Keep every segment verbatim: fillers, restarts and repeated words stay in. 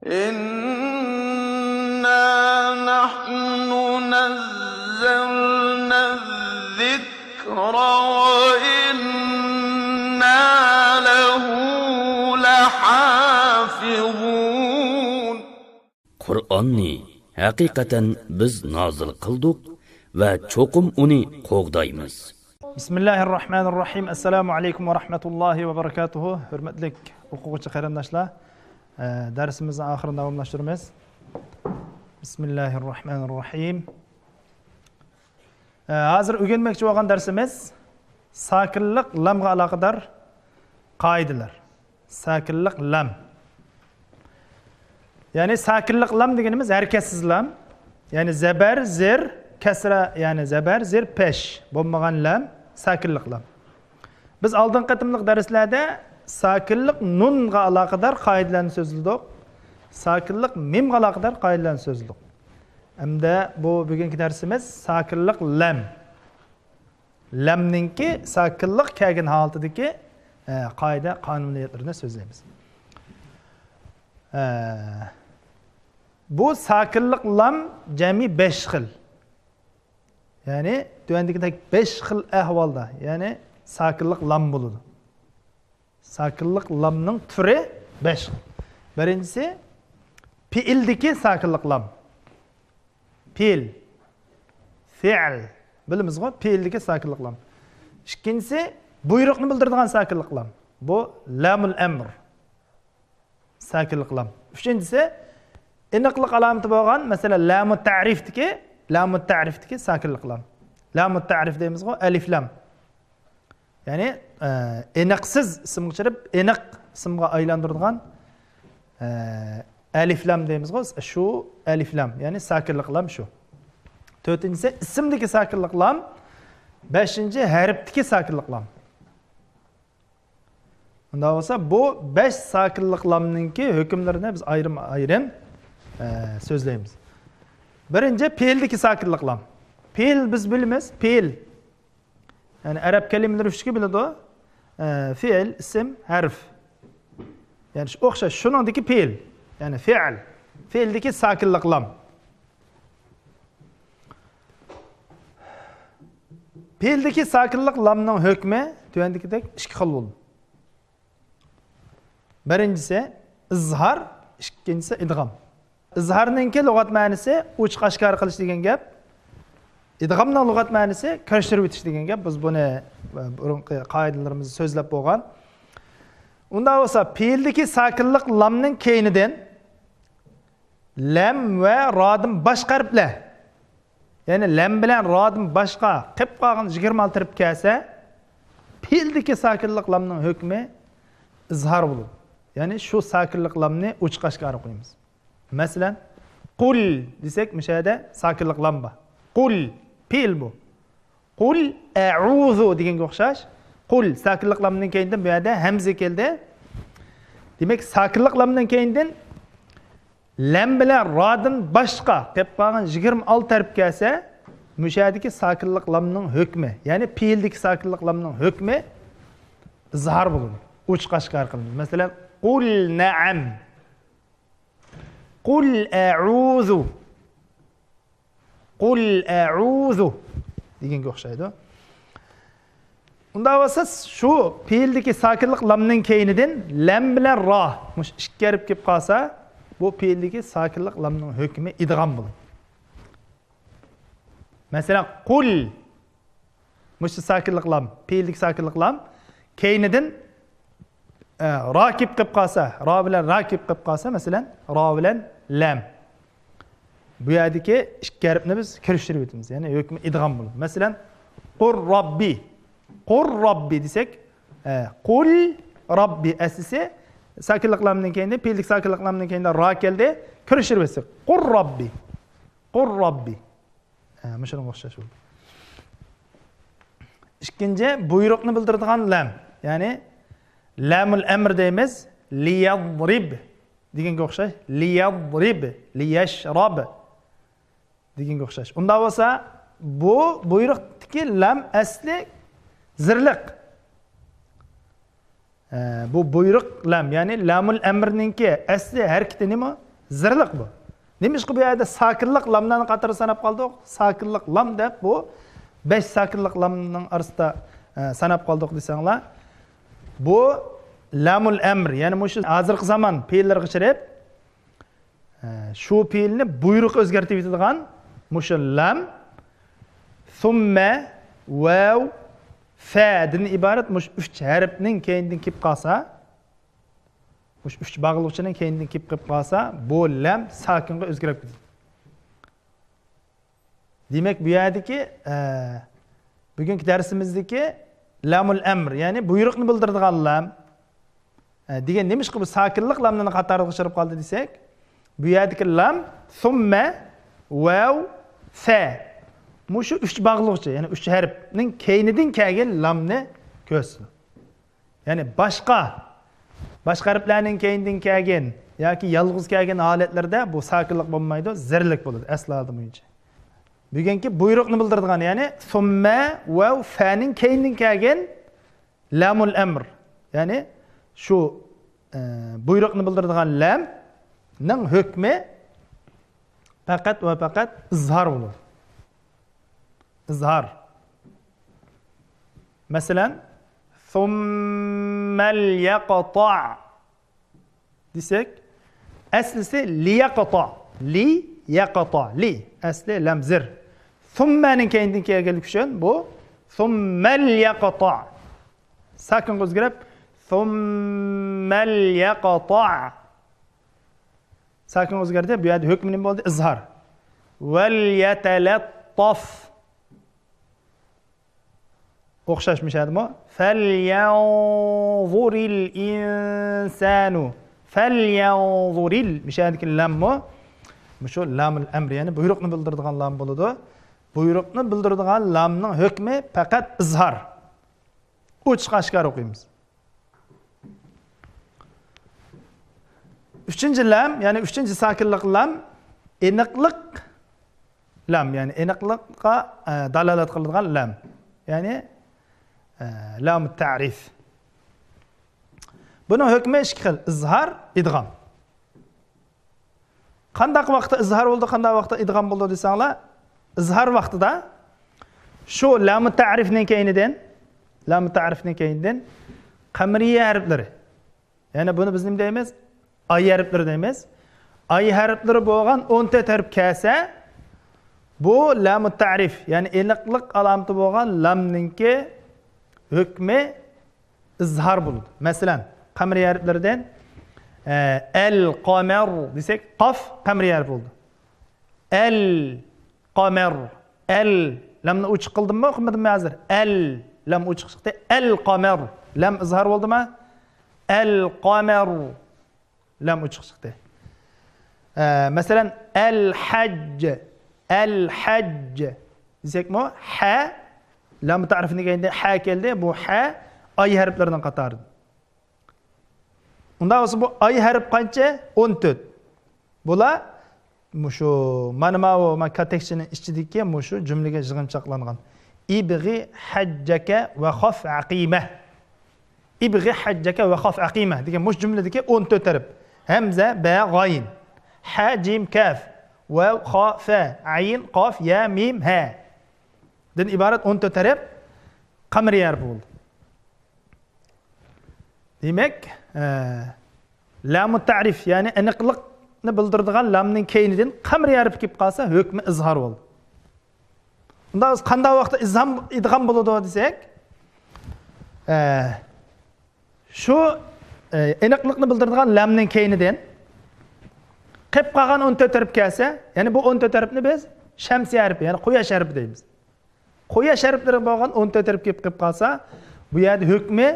إنا نحن نزلنا الذكر وإنا له لحافظون. قۇرئاننى ھەقىقەتەن بىز نازىل قىلدۇق ۋە چوقۇم ئۇنى قوغدايمىز. بىسمىللاھىررەھمانىررەھىم. ئەسسالامۇ ئەلەيكۇم ۋە رەھمەتۇللاھى ۋە بەرىكاتۇھۇ. ھۆرمەتلىك ئوقۇغۇچى قېرىنداشلار، ئە، دەرسىمىزنى ئاخىرىنى داۋاملاشتۇرىمىز. بىسمىللاھىررەھمانىررەھىم. ئە، ھازىر ئۆگەنمەكچى بولغان دەرسىمىز ساكىنلىق لامغا ئالاقىدار قائىدىلەر. ساكىنلىق لام. يەنى ساكىنلىق لام دېگىنىمىز ھەرىكەتسىز لام. يەنى زەبەر، زېر، كەسرە، يەنى زەبەر، زېر، پەش بولمىغان لام، ساكىنلىق لام. بىز ئالدىنقى قېتىملىق دەرسلەردە ساكىنلىق نۇنغا ئالاقىدار قائىدىلەرنى سۆزلىدۇق. ساكىنلىق مىمغا ئالاقىدار قائىدىلەرنى سۆزلىدۇق. ئەمدى بۇ بۈگۈنكى دەرسىمىز ساكىنلىق لام. لامنىڭكى ساكىنلىق كەلگەن ھالىتىدىكى، ئە، قائىدە قانۇنىيەتلىرىنى سۆزلەيمىز. ئە، بۇ ساكىنلىق لام جەمئىي بەش خىل. يەنى تۆۋەندىكىدەك بەش خىل ئەھۋالدا، يەنى ساكىنلىق لام بولىدۇ. ساكىنلىق لامنىڭ تۈرى بەش خىل. بىرىنچىسى، پېئىلدىكى ساكىنلىق لام. پېئىل. فېئىل. بىلىمىزغۇ، پېئىلدىكى ساكىنلىق لام. ئىككىنچىسى، بۇيرۇقنى بىلدۈرىدىغان ساكىنلىق لام. بۇ لامۇل ئەمر. ساكىنلىق لام. ئۈچىنچىسى، ئېنىقلىق ئالامىتى بولغان، مەسىلەن، لامۇت تەرىفتىكى، لامۇت تەرىفتىكى ساكىنلىق لام. لامۇت تەرىف دەيمىزغۇ، ئەلىف لام. يەنى، ئە، ئېنىقسىز ئىسىمغا چىرىپ، ئېنىق ئىسىمغا ئايلاندۇرىدىغان، ئە، ئەلىف لام دەيمىزغۇ، شۇ ئەلىف لام، يەنى ساكىنلىق لام شۇ. تۆتىنچىسى، ئىسىمدىكى ساكىنلىق لام. بەشىنچى، ھەرپتىكى ساكىنلىق لام. ئۇنداق بولسا، بۇ بەش ساكىنلىق لامنىڭكى ھۆكۈملىرىنى بىز ئايرىم-ئايرىم، ئە، سۆزلەيمىز. بىرىنچى، پېئىلدىكى ساكىنلىق لام. پېئىل بىز بىلىمىز، پېئىل. يەنى ئەرەب كەلىمىلىرى ئۈچكە بۆلىدۇ. ئە، فېئىل، ئىسىم، ھەرپ. يەنى شۇ ئوخشاش، شۇنىڭدىكى پېئىل. يەنى فېئىل. پېئىلدىكى ساكىنلىق لام. پېئىلدىكى ساكىنلىق لامنىڭ ھۆكمى تۆۋەندىكىدەك ئىككى خىل بولىدۇ. بىرىنچىسى ئىزھار، ئىككىنچىسى ئىدغام. ئىزھارنىڭكى لۇغەت مەنىسى ئوچۇق ئاشكارا قىلىش دېگەن گەپ. ئىدغامنىڭ لۇغەت مەنىسى كىرىشتۈرۈۋېتىش دېگەن گەپ. بىز بۇنى بۇرۇنقى قائىدىلىرىمىزدا سۆزلەپ بولغان. ئۇنداق بولسا، پېئىلدىكى ساكىنلىق لامنىڭ كەينىدىن لام ۋە رادىن باشقا ھەرپلەر، يەنى لام بىلەن رادىن باشقا قېلىپ قالغان يىگىرمە ئالتە ھەرپ كەلسە، پېئىلدىكى ساكىنلىق لامنىڭ ھۆكمى ئىزھار بولىدۇ. يەنى شۇ ساكىنلىق لامنى ئوچۇق ئاشكارا قويىمىز. مەسىلەن، قۇل دېسەك، مۇشۇ يەردە ساكىنلىق لام بار. قۇل، پېئىل بۇ. قۇل ئەئۇزۇ دېگەنگە ئوخشاش. قۇل، ساكىنلىق لامنىڭ كەينىدىن بۇ يەردە ھەمزە كەلدى. دېمەك، ساكىنلىق لامنىڭ كەينىدىن لام بىلەن رادىن باشقا قېلىپ قالغان يىگىرمە ئالتە ھەرپ كەلسە، مۇشۇ يەردىكى ساكىنلىق لامنىڭ ھۆكمى، يەنى پېئىلدىكى ساكىنلىق لامنىڭ ھۆكمى ئىزھار بولىدۇ. ئوچۇق ئاشكارا قىلىنىدۇ. مەسىلەن، قۇل نەئەم. قۇل ئەئۇزۇ. قۇل ئەئۇزۇ دېگەنگە ئوخشايدۇ. ئۇنداق بولسا، شۇ پېئىلدىكى ساكىنلىق لامنىڭ كەينىدىن لام بىلەن را، مۇشۇ ئىككى ھەرپ كېلىپ قالسا، بۇ پېئىلدىكى ساكىنلىق لامنىڭ ھۆكمى ئىدغام بولىدۇ. مەسىلەن، قۇل. مۇشۇ ساكىنلىق لام، پېئىلدىكى ساكىنلىق لام. كەينىدىن، ئە، را كېلىپ قېلىپ قالسا، را بىلەن را كېلىپ قېلىپ قالسا، مەسىلەن، را بىلەن لام. بۇ يەردىكى ئىككى ھەرپنى بىز كىرىشتۈرۈپ ئۆتىمىز. يەنى ھۆكمى ئىدغام بولىدۇ. مەسىلەن، قۇر راببى. قۇر راببى دېسەك، ئە، قۇل راببى ئەسلىسى ساكىنلىق لامنىڭ كەينىدىن، پېئىلدىكى ساكىنلىق لامنىڭ كەينىدىن را كەلدى. كىرىشتۈرۈپ ئۆتسەك، قۇر راببى. قۇر راببى. ھە، مۇشۇنىڭغا ئوخشاش بولدى. ئىككىنچى، بۇيرۇقنى بىلدۈرىدىغان لام. يەنى لامۇل ئەمر دەيمىز. لىيەضرىب دېگەنگە ئوخشاش. لىيەضرىب، لىيەشراب دېگەنگە ئوخشاش. ئۇنداق بولسا، بۇ بۇيرۇقتىكى لام ئەسلى زىرلىق. ئە، بۇ بۇيرۇق لام، يەنى لامۇل ئەمرنىڭكى ئەسلى ھەرىكىتى نېمە؟ زىرلىق بۇ. نېمىشقا بۇ يەردە ساكىنلىق لاملارنى قاتارىدا ساناپ قالدۇق؟ ساكىنلىق لام دەپ بۇ بەش ساكىنلىق لامنىڭ ئارىسىدا، ئە، ساناپ قالدۇق دېسەڭلار. بۇ لامۇل ئەمر، يەنى مۇشۇ ھازىرقى زامان پېئىللىرىغا كىرىپ، ئە، شۇ پېئىلنى بۇيرۇق ئۆزگەرتىۋېتىدىغان مۇشۇ لام، سۇممە، ۋاۋ، فەدىن ئىبارەت مۇشۇ ئۈچ ھەرپنىڭ كەينىدىن كېلىپ قالسا، مۇشۇ ئۈچ باغلىغۇچىنىڭ كەينىدىن كېلىپ قېلىپ قالسا، بۇ لام ساكىنغا ئۆزگىرىپ كېتىدۇ. دېمەك، بۇ يەردىكى، ئە، بۈگۈنكى دەرسىمىزدىكى لامۇل ئەمر، يەنى بۇيرۇقنى بىلدۈرىدىغان لام، ئە، دېگەن نېمىشقا بۇ ساكىنلىق لاملارنىڭ قاتارىغا كىرىپ قالدى دېسەك، بۇ يەردىكى لام، سۇممە، ۋاۋ، فە. مۇشۇ ئۈچ باغلىغۇچى، يەنى ئۈچ ھەرپنىڭ كەينىدىن كەلگەن لامنى كۆرسىتىدۇ. يەنى باشقا، باشقا ھەرپلەرنىڭ كەينىدىن كەلگەن ياكى يالغۇز كەلگەن ھالەتلىرىدە بۇ ساكىنلىق بولمايدۇ، زىرلىك بولىدۇ ئەسلى ھالدا بويىچە. بۈگۈنكى بۇيرۇقنى بىلدۈرىدىغان، يەنى سۇممە، ۋاۋ، فەنىڭ كەينىدىن كەلگەن لامۇل ئەمر. يەنى شۇ، ئە، بۇيرۇقنى بىلدۈرىدىغان لامنىڭ ھۆكمى پەقەت ۋە پەقەت ئىزھار بولىدۇ. ئىزھار. مەسىلەن، ثم ليقطع دېسەك، ئەسلىسى ليقطع. ليقطع. لي. ئەسلى لام زىر. ثمنىڭ كەينىدىن كەلگەنلىكى ئۈچۈن بۇ ثم ليقطع. ساكىنغا ئۆزگىرىپ، ثم ليقطع. ساكىنغا ئۆزگەردى. بۇ يەردە ھۆكمى نېمە بولدى؟ ئىزھار. وليتلطف. ئوخشاش مۇشۇ يەردىمۇ. فلينظر الإنسان. فلينظر ال. مۇشۇ يەردىكى لاممۇ مۇشۇ لامۇل ئەمر، يەنى بۇيرۇقنى بىلدۈرىدىغان لام بولىدۇ. بۇيرۇقنى بىلدۈرىدىغان لامنىڭ ھۆكمى پەقەت ئىزھار. ئوچۇق ئاشكارا ئوقۇيمىز. ئۈچىنچى لام، يەنى ئۈچىنچى ساكىنلىق لام، ئېنىقلىق لام، يەنى ئېنىقلىققا، ئە، دالالەت قىلىدىغان لام. يەنى، ئە، لامۇ تەرىف. بۇنىڭ ھۆكمى ئىككى خىل، ئىزھار، ئىدغام. قانداق ۋاقىتتا ئىزھار بولىدۇ، قانداق ۋاقىتتا ئىدغام بولىدۇ دېسەڭلار، ئىزھار ۋاقتىدا شۇ لامۇ تەرىفنىڭ كەينىدىن، لامۇ تەرىفنىڭ كەينىدىن قەمرىيە ھەرپلىرى، يەنى بۇنى بىز نېمە دەيمىز؟ ئاي ھەرپلىرى دەيمىز. ئاي ھەرپلىرى بولغان ئون تۆت ھەرپ كەلسە، بۇ لامۇ تەرىف، يەنى ئېنىقلىق ئالامىتى بولغان لامنىڭكى ھۆكمى ئىزھار بولىدۇ. مەسىلەن، قەمرىيە ھەرپلىرىدىن، ئە، ئەل قەمەر دېسەك، قاف قەمرىيە ھەرپى بولدى. ئەل قەمەر. ئەل لامنى ئوچۇق قىلدىممۇ، قىلمىدىممۇ ھازىر؟ ئەل لام ئوچۇق چىقتى. ئەل قەمەر. لام ئىزھار بولدىمۇ؟ ئەل قەمەر. لام ئوچۇق چىقتى. ئە، مەسىلەن، ئەل ھەج. ئەل ھەج دېسەكمۇ، ھە، لام تەرىفنىڭ كەينىدە ھە كەلدى. بۇ ھە ئاي ھەرپلىرىنىڭ قاتارىدىن. ئۇنداق بولسا، بۇ ئاي ھەرپ قانچە؟ ئون تۆت. بۇلار مۇشۇ، مانا ماۋۇ، ما، كاتەكچىنىڭ ئىچىدىكى مۇشۇ جۈملىگە يىغىنچاقلانغان. ابغ حجك وخف عقيمة. ابغ حجك وخف عقيمة دېگەن مۇشۇ جۈملىدىكى ئون تۆت ھەرپ. ھەمزە، بە، غايىن، ھە، جىم، كاف، ۋاۋ، خا، فە، ئەين، قاف، يا، مىم، ھە دىن ئىبارەت ئون تۆت ھەرپ قەمرىيە ھەرپى بولدى. دېمەك، ئە، لامۇ تەرىف، يەنى ئېنىقلىقنى بىلدۈرىدىغان لامنىڭ كەينىدىن قەمرىيە ھەرپى كېلىپ قالسا، ھۆكمى ئىزھار بولدى. ئۇنداق بولسا قانداق ۋاقىتتا ئىزھام، ئىدغام بولىدۇ دېسەك، ئە، شۇ، ئە، ئېنىقلىقنى بىلدۈرىدىغان لامنىڭ كەينىدىن قېلىپ قالغان ئون تۆت ھەرپ كەلسە، يەنى بۇ ئون تۆت ھەرپنى بىز شەمسىيە ھەرپى، يەنى قۇياش ھەرپى دەيمىز. قۇياش ھەرپلىرى بولغان ئون تۆت ھەرپ كېلىپ قېلىپ قالسا، بۇ يەردە ھۆكمى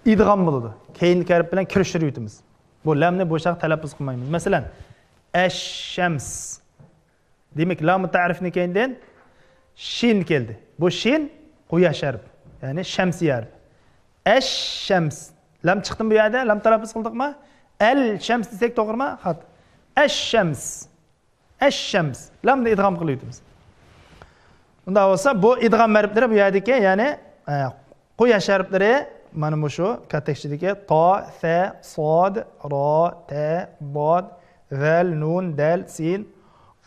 ئىدغام بولىدۇ. كەينىدىكى ھەرپ بىلەن كىرىشتۈرۈۋېتىمىز. بۇ لامنى بوشاق تەلەپپۇز قىلمايمىز. مەسىلەن، ئەششەمس. دېمەك، لامۇ تەرىفنىڭ كەينىدىن شىن كەلدى. بۇ شىن قۇياش ھەرپ، يەنى شەمسىيە ھەرپ. ئەششەمس. لام چىقتىمۇ بۇ يەردە؟ لام تەلەپپۇز قىلدۇقمۇ؟ ئەل شەمس دېسەك توغرىمۇ؟ خاتا. ئەششەمس. ئەششەمس. لامنى ئىدغام قىلىۋېتىمىز. ئۇنداق بولسا، بۇ ئىدغام ھەرپلىرى بۇ يەردىكى، يەنى، ئە، قۇياش ھەرپلىرى مانا مۇشۇ كاتەكچىدىكى تا، سە، ساد، را، تە، داد، ۋەل، نۇن، دەل، سىن،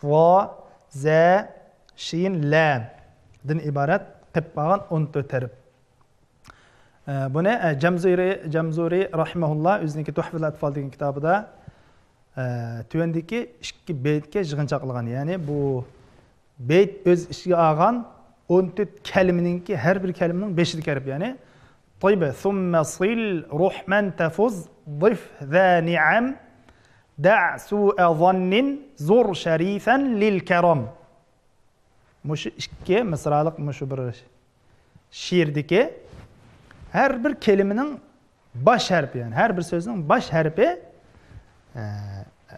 ۋا، زە، شىن، لامدىن ئىبارەت قېلىپ قالغان ئون تۆت ھەرپ. ئە، بۇنى، ئە، جەمزۇرى، جەمزۇرى رەھىمەھۇللا ئۆزىنىڭكى تۇھفەتۇل ئەتفال دېگەن كىتابىدا، ئە، تۆۋەندىكى ئىككى بەيتكە يىغىنچاق قىلغان. يەنى بۇ بەيت ئۆز ئىچىگە ئالغان ئون تۆت كەلىمىنىڭكى ھەر بىر كەلىمىنىڭ بېشىدىكى ھەرپ، يەنى طب ثم صل رحما تفز ضف ذا نعم دع سوء ظن زر شريفا للكرم. مۇشۇ ئىككى مىسرالىق مۇشۇ بىر شېئىردىكى ھەر بىر كەلىمىنىڭ باش ھەرپى، يەنى ھەر بىر سۆزنىڭ باش ھەرپى، ئە، ئە،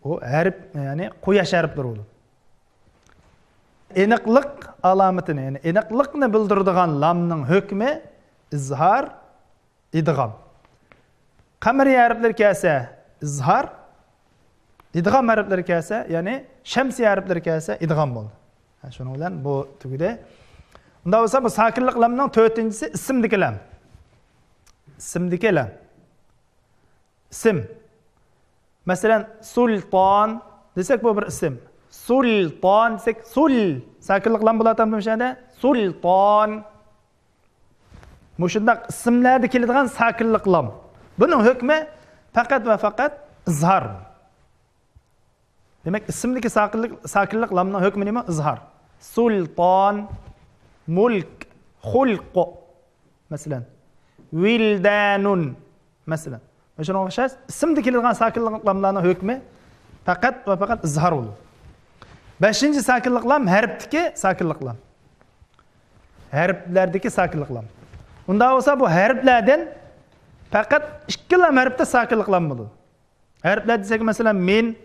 ئۇ ھەرپ، يەنى قۇياش ھەرپلىرى بولىدۇ. ئېنىقلىق ئالامىتىنى، يەنى ئېنىقلىقنى بىلدۈرىدىغان لامنىڭ ھۆكمى ئىزھار، ئىدغام. قەمەرىيە ھەرپلىرى كەلسە ئىزھار، ئىدغام ھەرپلىرى كەلسە، يەنى شەمسىيە ھەرپلىرى كەلسە ئىدغام بولدى. ھە، شۇنىڭ بىلەن بۇ تۈگىدى. ئۇنداق بولسا بۇ ساكىنلىق لامنىڭ تۆتىنچىسى ئىسىمدىكى لام. ئىسىمدىكى لام. ئىسىم. مەسىلەن، سۇلتان دېسەك، بۇ بىر ئىسىم. سۇلتان دېسەك، سۇل. ساكىنلىق لام بولاتامدۇ مۇشۇ يەردە؟ سۇلتان. مۇشۇنداق ئىسىملەردە كېلىدىغان ساكىنلىق لام. بۇنىڭ ھۆكمى پەقەت ۋە پەقەت ئىزھار. دېمەك، ئىسىمدىكى ساكىنلىق، ساكىنلىق لامنىڭ ھۆكمى نېمە؟ ئىزھار. سۇلتان، مۇلك، خۇلق. مەسىلەن، ۋىلدانۇن. مەسىلەن، مۇشۇنىڭغا ئوخشاش ئىسىمدە كېلىدىغان ساكىنلىق لاملارنىڭ ھۆكمى پەقەت ۋە پەقەت ئىزھار بولىدۇ. بەشىنچى ساكىنلىق لام ھەرپتىكى ساكىنلىق لام. ھەرپلەردىكى ساكىنلىق لام. ئۇنداق بولسا بۇ ھەرپلەردىن پەقەت ئىككى لام ھەرپتە ساكىنلىق لام بولىدۇ. ھەرپلەر دېسەك، مەسىلەن، مىن،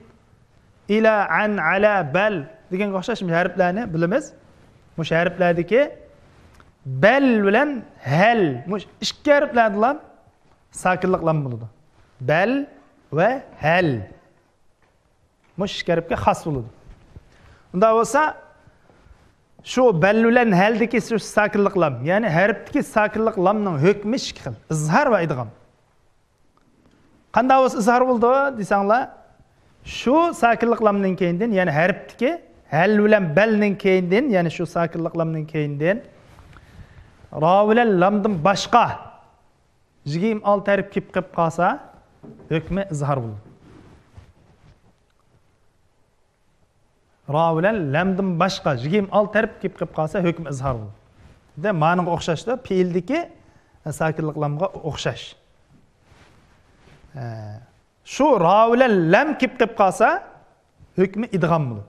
ئىلە، ئەن، ئەلە، بەل دېگەنگە ئوخشاش ھەرپلەرنى بىلىمىز. مۇشۇ ھەرپلەردىكى بەل بىلەن ھەل، مۇشۇ ئىككى ھەرپلەردىلا ساكىنلىق لام بولىدۇ. بەل ۋە ھەل. مۇشۇ ئىككى ھەرپكە خاس بولىدۇ. ئۇنداق بولسا، شۇ بەل بىلەن ھەلدىكى شۇ ساكىنلىق لام، يەنى ھەرپتىكى ساكىنلىق لامنىڭ ھۆكمى ئىككى خىل. ئىزھار ۋە ئىدغام. قانداق بولسا ئىزھار بولىدۇ دېسەڭلار، شۇ ساكىنلىق لامنىڭ كەينىدىن، يەنى ھەرپتىكى ھەل بىلەن بەلنىڭ كەينىدىن، يەنى شۇ ساكىنلىق لامنىڭ كەينىدىن را بىلەن لامدىن باشقا يىگىرمە ئالتە ھەرپ كېلىپ قېلىپ قالسا، ھۆكمى ئىزھار بولىدۇ. را بىلەن لامدىن باشقا يىگىرمە ئالتە ھەرپ كېلىپ قېلىپ قالسا، ھۆكمى ئىزھار بولىدۇ. دە مانىڭغا ئوخشاشتۇ، پېئىلدىكى ساكىنلىق لامغا ئوخشاش. ئە، شۇ را بىلەن لام كېلىپ قېلىپ قالسا، ھۆكمى ئىدغام بولىدۇ.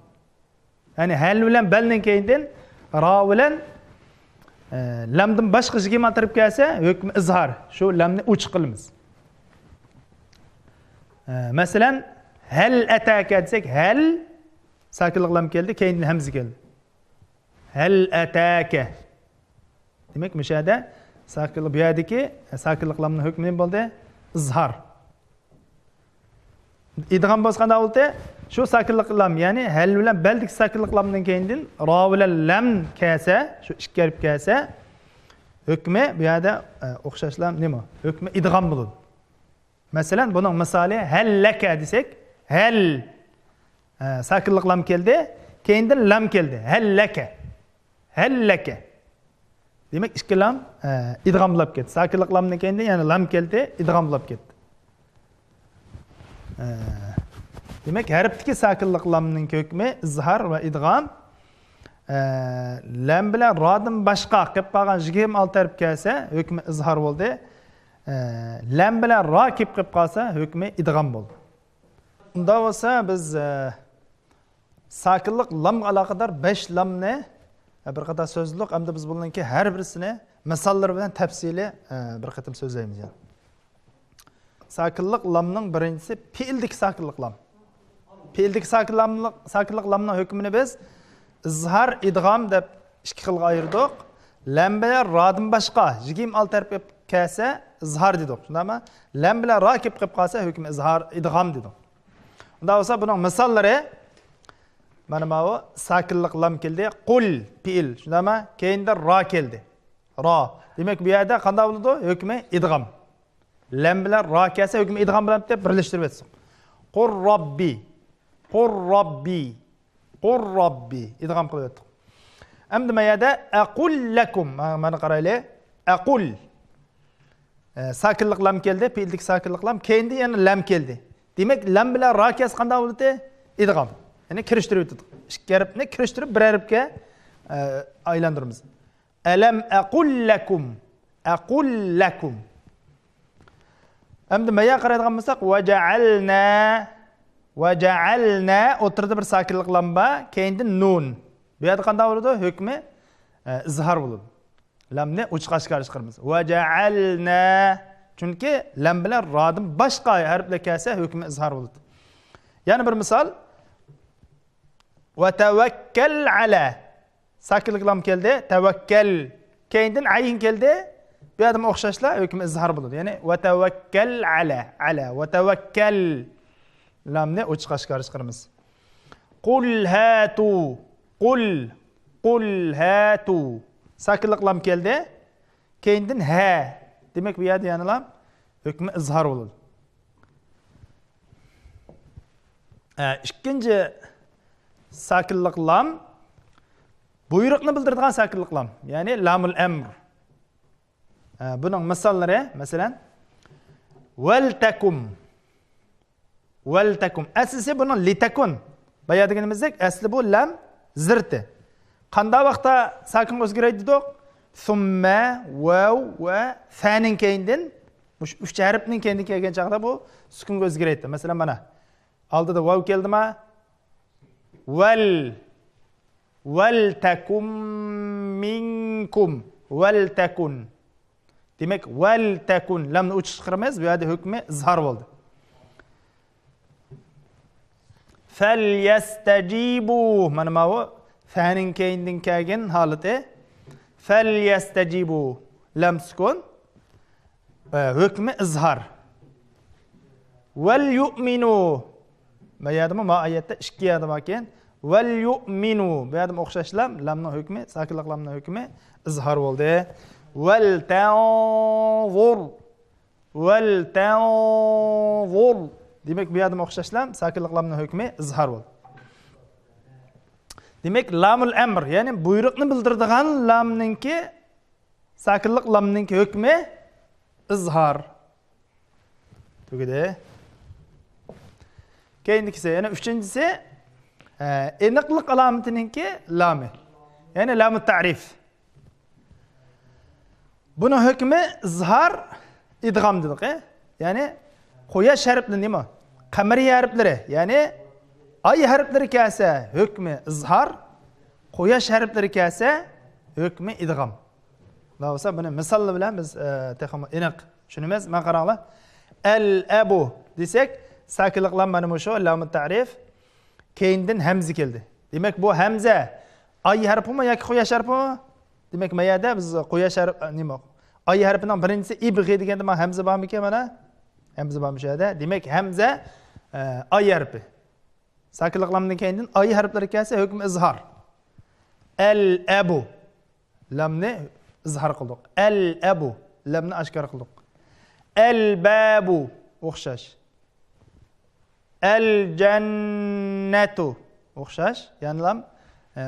يەنى ھەل بىلەن بەلنىڭ كەينىدىن را بىلەن، ئە، لامدىن باشقا يىگىرمە ئالتە ھەرپ كەلسە، ھۆكمى ئىزھار. شۇ لامنى ئوچۇق قىلىمىز. ئە، مەسىلەن، ھەل ئەتاكە دېسەك، ھەل ساكىنلىق لام كەلدى، كەينىدىن ھەمزە كەلدى. ھەل ئەتاكە. دېمەك، مۇشۇ يەردە ساكىنلىق، بۇ يەردىكى ساكىنلىق لامنىڭ ھۆكمى نېمە بولدى؟ ئىزھار. ئىدغام بولسا قانداق بولدى؟ شۇ ساكىنلىق لام، يەنى ھەل بىلەن بەلدىكى ساكىنلىق لامنىڭ كەينىدىن را بىلەن لام كەلسە، شۇ ئىككى ھەرپ كەلسە، ھۆكمى بۇ يەردە، ئە، ئوخشاش لام نېمە؟ ھۆكمى ئىدغام بولىدۇ. مەسىلەن، بۇنىڭ مىسالى ھەل لەكە دېسەك، ھەل، ئە، ساكىنلىق لام كەلدى، كەينىدىن لام كەلدى. ھەل لەكە. ھەل لەكە. دېمەك، ئىككى لام، ئە، ئىدغام بولاپ كەتتى. ساكىنلىق لامنىڭ كەينىدىن يەنە لام كەلدى، ئىدغام بولاپ كەتتى. ئە، دېمەك، ھەرپتىكى ساكىنلىق لامنىڭ ھۆكمى ئىزھار ۋە ئىدغام. ئە، لام بىلەن رادىن باشقا قېلىپ قالغان يىگىرمە ئالتە ھەرپ كەلسە، ھۆكمى ئىزھار بولدى. ئە، لام بىلەن را كېلىپ قېلىپ قالسا، ھۆكمى ئىدغام بولدى. ئۇنداق بولسا، بىز، ئە، ساكىنلىق لامغا ئالاقىدار بەش لامنى بىر قاتار سۆزلىدۇق. ئەمدى بىز بۇنىڭكى ھەر بىرسىنى مىساللىرى بىلەن تەپسىلىي، ئە، بىر قېتىم سۆزلەيمىز يەنە. ساكىنلىق لامنىڭ بىرىنچىسى پېئىلدىكى ساكىنلىق لام. پېئىلدىكى ساكىنلاملىق-، ساكىنلىق لامنىڭ ھۆكمىنى بىز ئىزھار، ئىدغام دەپ ئىككى خىلغا ئايرىدۇق. لام بىلەن رادىن باشقا يىگىرمە ئالتە ھەرپ كەلسە ئىزھار دېدۇق. شۇنداقمۇ؟ لام بىلەن را كېلىپ قېلىپ قالسا ھۆكمى ئىزھار، ئىدغام دېدۇق. ئۇنداق بولسا بۇنىڭ مىساللىرى، مانا ماۋۇ ساكىنلىق لام كەلدى، قۇل پېئىل. شۇنداقمۇ؟ كەينىدە را كەلدى. را. دېمەك، بۇ يەردە قانداق بولىدۇ؟ ھۆكمى ئىدغام. لام بىلەن را كەلسە ھۆكمى ئىدغام بولىدۇ دەپ بىرلەشتۈرۈپ ئۆتسەك. قل ربي، قل ربي، قل ربي. ئىدغام قىلىۋەتتۇق. ئەمدى ما يەردە أقل لكم. مانا، مانا قارايلى. أقل. ئە، ساكىنلىق لام كەلدى، پېئىلدىكى ساكىنلىق لام. كەينىدىن يەنە لام كەلدى. دېمەك، لام بىلەن را كەلسە قانداق بولىدۇ؟ ئىدغام. يەنى كىرىشتۈرۈۋېتىدۇ. ئىككى ھەرپنى كىرىشتۈرۈپ بىر ھەرپكە، ئە، ئايلاندۇرىمىز. ألم أقل لكم، أقل لكم. ئەمدى ما يەرگە قارايدىغان بولساق، وجعلنا، وجعلنا، ئوتتۇرىدا بىر ساكىنلىق لام بار، كەينىدىن نۇن. بۇ يەردە قانداق بولىدۇ؟ ھۆكمى، ئە، ئىزھار بولىدۇ. لامنى ئوچۇق ئاشكارا چىقىرىمىز. وجعلنا. چۈنكى لام بىلەن رادىن باشقا ھەرپلەر كەلسە، ھۆكمى ئىزھار بولىدۇ. يەنە بىر مىسال. وتوكل على. ساكىنلىق لام كەلدى. تەۋەككەل. كەينىدىن ئەين كەلدى. بۇ يەردىمۇ ئوخشاشلا ھۆكمى ئىزھار بولىدۇ. يەنى وتوكل على، على، وتوكل. لامنى ئوچۇق ئاشكارا چىقىرىمىز. قل هاتوا، قل، قل هاتوا. ساكىنلىق لام كەلدى. كەينىدىن ھە. دېمەك، بۇ يەردە يەنىلا ھۆكمى ئىزھار بولىدۇ. ئە، ئىككىنچى ساكىنلىق لام، بۇيرۇقنى بىلدۈرىدىغان ساكىنلىق لام، يەنى لامۇل ئەمر. ئە، بۇنىڭ مىساللىرى، مەسىلەن، ولتكن. ولتكن. ئەسلىسى بۇنىڭ لتكن. بايا دېگىنىمىزدەك، ئەسلى بۇ لام زىرتى. قانداق ۋاقىتتا ساكىنغا ئۆزگىرەيدۇ دېدۇق؟ ثم، ۋاۋ ۋە فەنىڭ كەينىدىن، مۇشۇ ئۈچ ھەرپنىڭ كەينىدىن كەلگەن چاغدا بۇ سۈكۈنگە ئۆزگىرەيدۇ. مەسىلەن، مانا، ئالدىدا ۋاۋ كەلدىما؟ ول، ولتكن منكم، ولتكن. دېمەك، ولتكن، لامنى ئوچۇق چىقىرىمىز، بۇ يەردە ھۆكمى ئىزھار بولدى. فليستجيبوا، مانا ماۋۇ فەنىڭ كەينىدىن كەلگەن ھالىتى. فليستجيبوا، لام سۈكۈن، ئە، ھۆكمى ئىزھار. وليؤمنوا، ما يەردىمۇ، ما ئايەتتە ئىككى يەردە باركەن. وليؤمنوا، بۇ يەردىمۇ ئوخشاش لام، لامنىڭ ھۆكمى، ساكىنلىق لامنىڭ ھۆكمى ئىزھار بولدى. ولتنظر، ولتنظر. دېمەك، بۇ يەردىمۇ ئوخشاش لام، ساكىنلىق لامنىڭ ھۆكمى ئىزھار بولدى. دېمەك، لامۇل ئەمر، يەنى بۇيرۇقنى بىلدۈرىدىغان لامنىڭكى، ساكىنلىق لامنىڭكى ھۆكمى ئىزھار. تۈگىدى. كەينىدىكىسى، يەنە ئۈچىنچىسى، ئە، ئېنىقلىق ئالامىتىنىڭكى لامى. يەنى لامۇت تەرىف. بۇنىڭ ھۆكمى ئىزھار، ئىدغام دېدۇق، ئە؟ يەنى قۇياش ھەرپلىرى نېمە؟ قەمەرىي ھەرپلىرى، يەنى ئاي ھەرپلىرى كەلسە ھۆكمى ئىزھار، قۇياش ھەرپلىرى كەلسە ھۆكمى ئىدغام. بولسا بۇنى مىساللار بىلەن بىز، ئە، تېخىمۇ ئېنىق چۈشىنىمىز. مانا قاراڭلار. ئەل ئەبۇ دېسەك، ساكىنلىق لام مانا مۇشۇ، لامۇت تەرىف. كەينىدىن ھەمزە كەلدى. دېمەك، بۇ ھەمزە ئاي ھەرپىمۇ ياكى قۇياش ھەرپىمۇ؟ دېمەك، ما يەردە بىز قۇياش ھەرپ، نېمە؟ ئاي ھەرپىنىڭ بىرىنچىسى ئىبغى دېگەندە، ما ھەمزە بارمىكەن مانا؟ ھەمزە بارمۇ شۇ يەردە؟ دېمەك، ھەمزە، ئە، ئاي ھەرپى. ساكىنلىق لامدىن كەينىدىن ئاي ھەرپلىرى كەلسە، ھۆكمى ئىزھار. ئەل ئەبۇ. لامنى ئىزھار قىلدۇق. ئەل ئەبۇ. لامنى ئاشكارا قىلدۇق. ئەل بابۇ. ئوخشاش. ئەل جەننەتۇ. ئوخشاش. يەنىلا، ئە،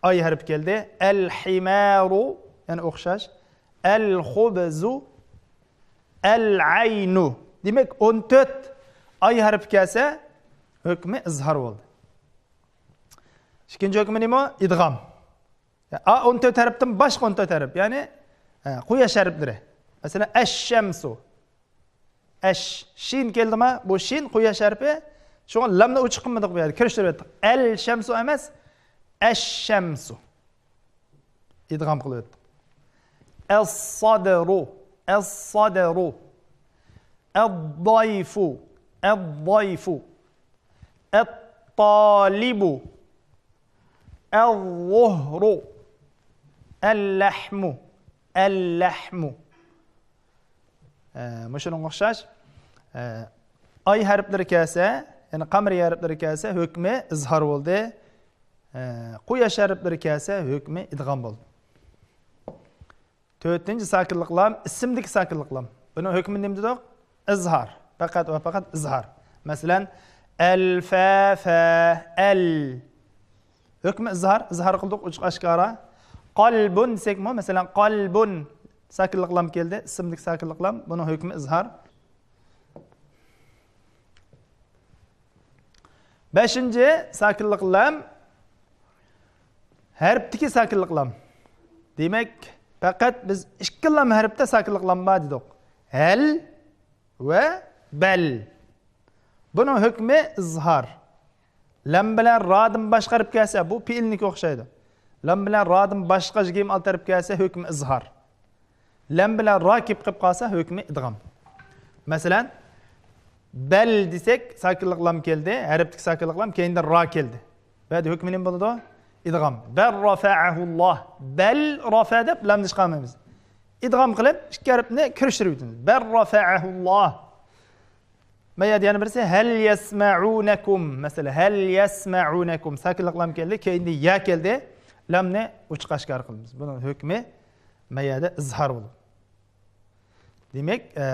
ئاي ھەرپى كەلدى. ئەل ھىمارۇ. يەنە ئوخشاش. ئەل خۇبزۇ. ئەل ئەينۇ. دېمەك، ئون تۆت ئاي ھەرپى كەلسە، ھۆكمى ئىزھار بولدى. ئىككىنچى ھۆكمى نېمە؟ ئىدغام. ئا، ئون تۆت ھەرپتىن باشقا ئون تۆت ھەرپ، يەنى، ئە، قۇياش ھەرپلىرى. مەسىلەن، ئەششەمسۇ. ئەش، شىن كەلدىما؟ بۇ شىن قۇياش ھەرپى. شۇڭا لامنى ئوچۇق قىلمىدۇق بۇ يەردە. كىرىشتۈرۈۋەتتۇق. ئەل شەمسۇ ئەمەس، ئەششەمسۇ. ئىدغام قىلىۋەتتۇق. ئەسسادرۇ، ئەسسادرۇ. ئەددايفۇ، ئەددايفۇ. ئەتتالىبۇ. ئەلزۇھرۇ. ئەللەھمۇ. ئەللەھمۇ. ئە، مۇشۇنىڭغا ئوخشاش. ئە، ئاي ھەرپلىرى كەلسە، يەنى قەمەرىي ھەرپلىرى كەلسە، ھۆكمى ئىزھار بولدى. ئە، قۇياش ھەرپلىرى كەلسە، ھۆكمى ئىدغام بولدى. تۆتىنچى ساكىنلىق لام، ئىسىمدىكى ساكىنلىق لام. بۇنىڭ ھۆكمى نېمە دېدۇق؟ ئىزھار. پەقەت ۋە پەقەت ئىزھار. مەسىلەن، ئەلفەفە، ئەل. ھۆكمى ئىزھار، ئىزھار قىلدۇق، ئوچۇق ئاشكارا. قەلبۇن دېسەكمۇ، مەسىلەن، قەلبۇن، ساكىنلىق لام كەلدى، ئىسىملىك ساكىنلىق لام، بۇنىڭ ھۆكمى ئىزھار. بەشىنچى، ساكىنلىق لام، ھەرپتىكى ساكىنلىق لام. دېمەك، پەقەت بىز ئىككى لام ھەرپتە ساكىنلىق لام بار دېدۇق. ھەل ۋە بەل. بۇنىڭ ھۆكمى ئىزھار. لام بىلەن رادىن باشقا ھەرپ كەلسە، بۇ پېئىلنىڭكىگە ئوخشايدۇ. لام بىلەن رادىن باشقا جىگىم ئالتە ھەرپ كەلسە، ھۆكمى ئىزھار. لام بىلەن را كېلىپ قېلىپ قالسا، ھۆكمى ئىدغام. مەسىلەن، بەل دېسەك، ساكىنلىق لام كەلدى، ھەرپتىكى ساكىنلىق لام، كەينىدىن را كەلدى. بۇ يەردە ھۆكمى نېمە بولىدۇ؟ ئىدغام. بەل رافەئەھۇللاھ. بەل رافە دەپ لامنى چىقارمايمىز. ئىدغام قىلىپ، ئىككى ھەرپنى كىرىشتۈرۈۋېتىمىز. بەل رافەئەھۇللاھ. ما يەردە يەنە بىرسى، ھەل يەسمەئۇنەكۇم. مەسىلەن، ھەل يەسمەئۇنەكۇم. ساكىنلىق لام كەلدى، كەينىدە يا كەلدى. لامنى ئوچۇق ئاشكارا قىلىمىز. بۇنىڭ ھۆكمى ما يەردە ئىزھار بولىدۇ. دېمەك، ئە،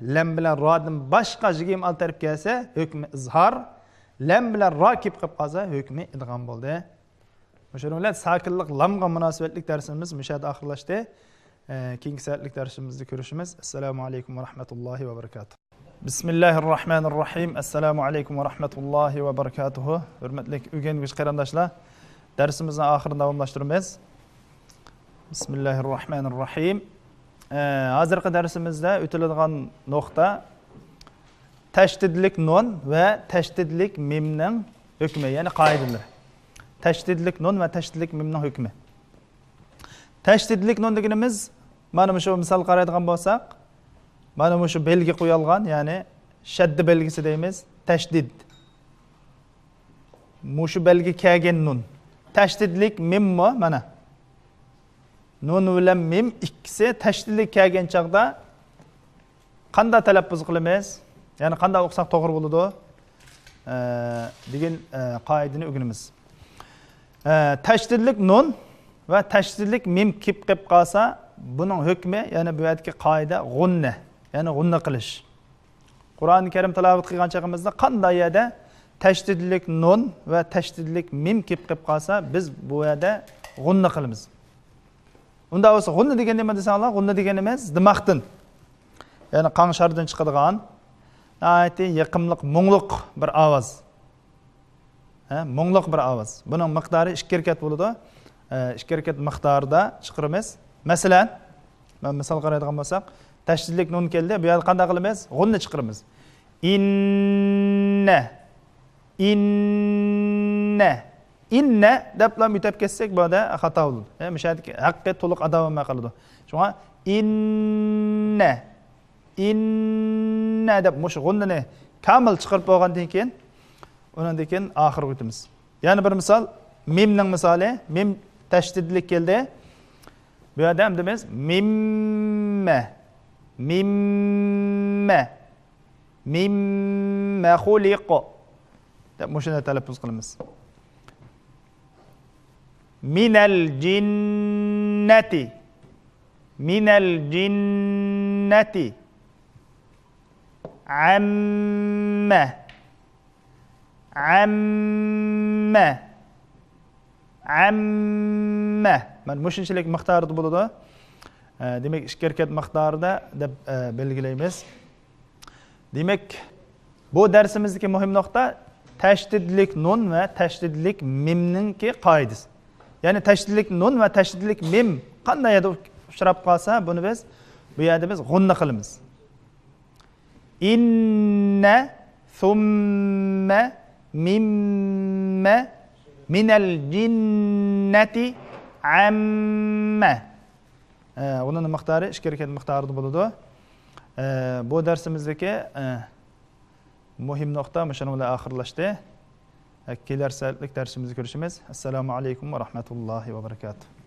لام بىلەن رادىن باشقا جىگىم ئالتە ھەرپ كەلسە، ھۆكمى ئىزھار. لام بىلەن را كېلىپ قېلىپ قالسا، ھۆكمى ئىدغام بولدى. مۇشۇنىڭ بىلەن ساكىنلىق لامغا مۇناسىۋەتلىك دەرسىمىز مۇشۇ يەردە ئاخىرلاشتى. ئە، كېيىنكى سائەتلىك دەرسىمىزدە كۆرۈشىمىز. ئەسسالامۇ ئەلەيكۇم ۋە رەھمەتۇللاھى ۋە بەرىكاتۇھ. بىسمىللاھىررەھمانىر رەھىم. ئەسسالامۇ ئەلەيكۇم ۋە رەھمەتۇللاھى ۋە بەرىكاتۇھۇ. ھۆرمەتلىك ئۆگەنگۈچى قېرىنداشلار، دەرسىمىزنىڭ ئاخىرىنى داۋاملاشتۇرىمىز. بىسمىللاھىررەھمانىررەھىم. ئە، ھازىرقى دەرسىمىزدە ئۆتۈلىدىغان نۇقتا تەشدىدلىك نۇن ۋە تەشدىدلىك مىمنىڭ ھۆكمى، يەنى قائىدىلىرى. تەشدىدلىك نۇن ۋە تەشدىدلىك مىمنىڭ ھۆكمى. تەشدىدلىك نۇن دېگىنىمىز، مانا مۇشۇ مىسال قارايدىغان بولساق، مانا مۇشۇ بەلگە قويۇلغان، يەنى شەددە بەلگىسى دەيمىز، تەشدىد. مۇشۇ بەلگە كەلگەن نۇن. تەشدىدلىك مىممۇ، مانا. نۇن بىلەن مىم ئىككىسى تەشدىدلىك كەلگەن چاغدا قانداق تەلەپپۇز قىلىمىز؟ يەنى قانداق ئوقۇساق توغرا بولىدۇ؟ ئە، دېگەن، ئە، قائىدىنى ئۆگىنىمىز. ئە، تەشدىدلىك نۇن ۋە تەشدىدلىك مىم كېلىپ قېلىپ قالسا، بۇنىڭ ھۆكمى، يەنى بۇ يەردىكى قائىدە غۇننە، يەنى غۇننە قىلىش. قۇرئانى كەرىم تىلاۋەت قىلغان چېغىمىزدا قانداق يەردە تەشدىدلىك نۇن ۋە تەشدىدلىك مىم كېلىپ قېلىپ قالسا، بىز بۇ يەردە غۇننە قىلىمىز. ئۇنداق بولسا، غۇننە دېگەن نېمە دېسەڭلار؟ غۇننە دېگىنىمىز دىماقتىن، يەنى قاڭشاردىن چىقىدىغان ناھايىتى يېقىملىق، مۇڭلۇق بىر ئاۋاز. ھە، مۇڭلۇق بىر ئاۋاز. بۇنىڭ مىقدارى ئىككى ھەرىكەت بولىدۇ. ئە، ئىككى ھەرىكەت مىقدارىدا چىقىرىمىز. مەسىلەن، مەن مىسال قارايدىغان بولساق، تەشدىدلىك نۇن كەلدى. بۇ يەردە قانداق قىلىمىز؟ غۇننە چىقىرىمىز. ئىننە. ئىننە. ئىننە دەپلا يۆتەپ كەتسەك، بۇ يەردە خاتا بولىدۇ. ھە، مۇشۇ يەردىكى ھەققى تولۇق ئادا بولماي قالىدۇ. شۇڭا ئىننە. ئىننە دەپ مۇشۇ غۇننىنى كامىل چىقىرىپ بولغاندىن كېيىن، ئۇنىڭدىن كېيىن ئاخىرغا ئۆتىمىز. يەنە بىر مىسال، مىمنىڭ مىسالى، مىم تەشدىدلىك كەلدى. بۇ يەردە ئەمدى بىز مىممە، مىممە، مىممە خۇلىق دەپ مۇشۇنداق تەلەپپۇز قىلىمىز. مىنەل جىننەتى. مىنەل جىننەتى. ئەممە. ئەممە. ئەممە. مانا مۇشۇنچىلىك مىقدارىدا بولىدۇ. ئە، دېمەك، ئىككى ھەرىكەت مىقدارىدا دەپ، ئە، بەلگىلەيمىز. دېمەك، بۇ دەرسىمىزدىكى مۇھىم نۇقتا تەشدىدلىك نۇن ۋە تەشدىدلىك مىمنىڭكى قائىدىسى. يەنى تەشدىدلىك نۇن ۋە تەشدىدلىك مىم قانداق يەردە ئۇچراپ قالسا، بۇنى بىز بۇ يەردە بىز غۇننە قىلىمىز. ئىننە، ثم، مىممە، مىنەل جىننەتى، ئەممە. ئە، ئۇنىڭ مىقدارى ئىككى ھەرىكەت مىقدارىدا بولىدۇ. ئە، بۇ دەرسىمىزدىكى، ئە، مۇھىم نۇقتا مۇشۇنىڭ بىلەن ئاخىرلاشتى. ئە، كېلەر سائەتلىك دەرسىمىزدە كۆرۈشىمىز. ئەسسالامۇ ئەلەيكۇم ۋە رەھمەتۇللاھى ۋە بەرىكاتۇھ.